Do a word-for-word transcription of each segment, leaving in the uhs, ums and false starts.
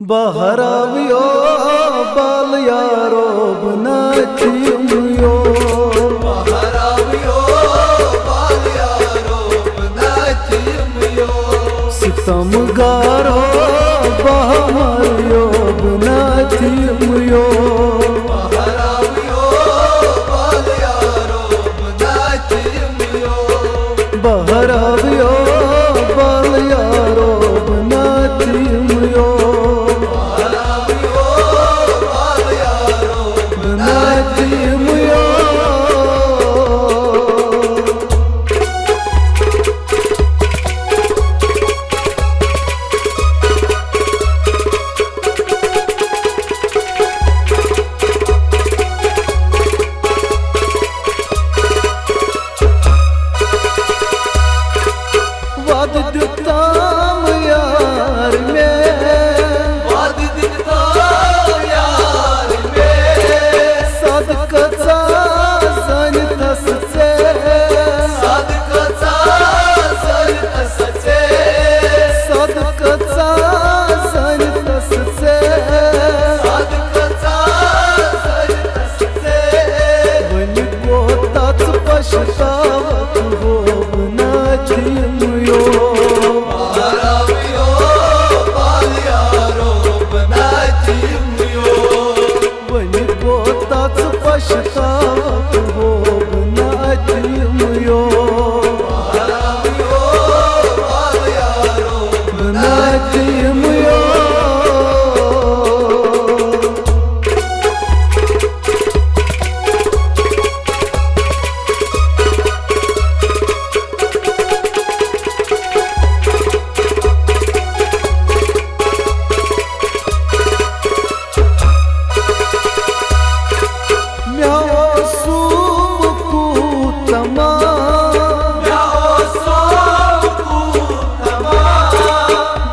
بہراویو بال یارو بناتیم یو۔ بہراویو بال یارو بناتیم یو۔ ستم گارو بہمر یو بناتیم یو۔ بہراویو بال یارو بناتیم یو۔ بہراویو بال یارو بناتیم یو۔ بہراویو بال یارو بناتیم یو۔ وعدٕ دیُتام یار مےٚ۔ وعدٕ دیُتام یار مےٚ۔ صدقہٕ ژا زٲنِتھس ژےٚ۔ صدقہٕ ژا زٲنِتھس ژےٚ۔ صدقہٕ ژا زٲنِتھس ژےٚ۔ صدقہٕ ژا زٲنِتھس ژےٚ۔ وۄنۍ کوتاہ ژٕ پشتاوکھ ہوب نادیم یو۔ بہراویو بال یارو بناتیم یو۔ وۄنۍ کوتاہ ژٕ پشتاوکھ ہوب نادیم یو۔ بہراویو بال یارو بناتیم یو۔ مےٚ اوسُم کوٗت تمام۔ مےٚ اوسُم کوٗت تمام۔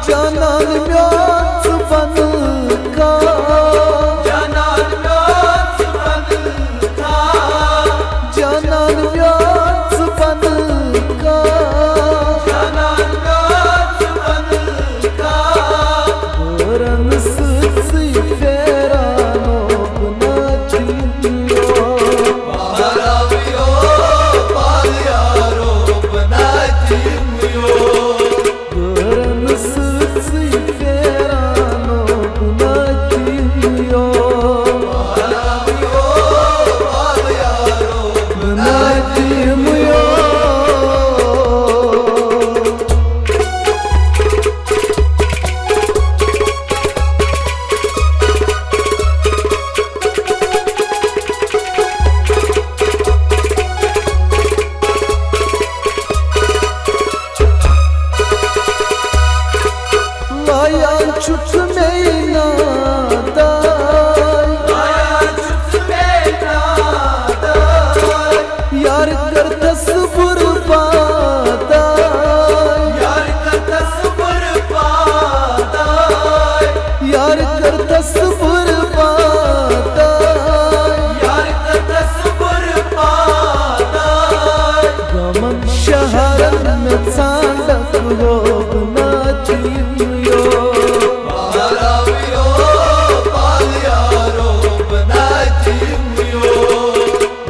جانان میون ژٕ بنہٕ کانٛہہ۔ جانان میون ژٕ بنہٕ کانٛہہ۔ جانان میون ژٕ بنہٕ کانٛہہ۔ جانان میون ژٕ بنہٕ کانٛہہ۔ بٲرن سۭتۍ سۭتۍ پھیرانو بہٕ نادیم یو۔ بہراویو بال یارو بہٕ نادیم یو۔ بٲرن سۭتۍ سۭتۍ پھیرانو بہٕ نادیم یو۔ بہراویو بال یارو بہٕ نادیم یو۔ لایان چھُ ژٕ مے ناداے۔ لایان چھُ ژٕ مے ناداے۔ یار کٔرتھس برباداے۔ یار کٔرتھس برباداے۔ یار کٔرتھس برباداے۔ یار کٔرتھس برباداے۔ غمن شہرن مےٚ ژھانڈکھ ہوب نادیم یو۔ بہراویو بال یارو بہٕ نادیم یو۔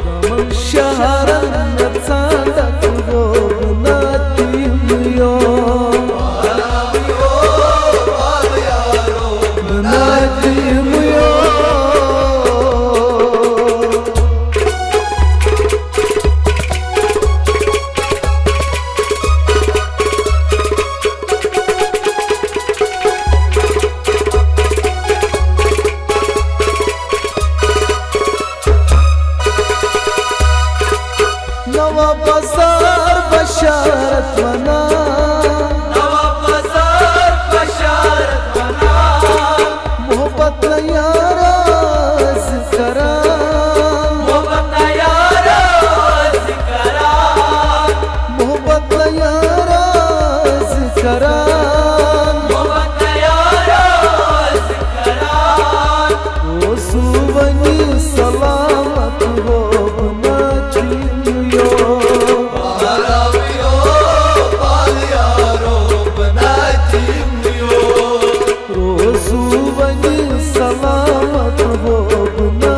غمن شہرن مےٚ ژھانڈکھ ہوب نادیم یو۔ بہراویو بال یارو بہٕ نادیم وۄنۍ سلامت ہو بہٕ نہ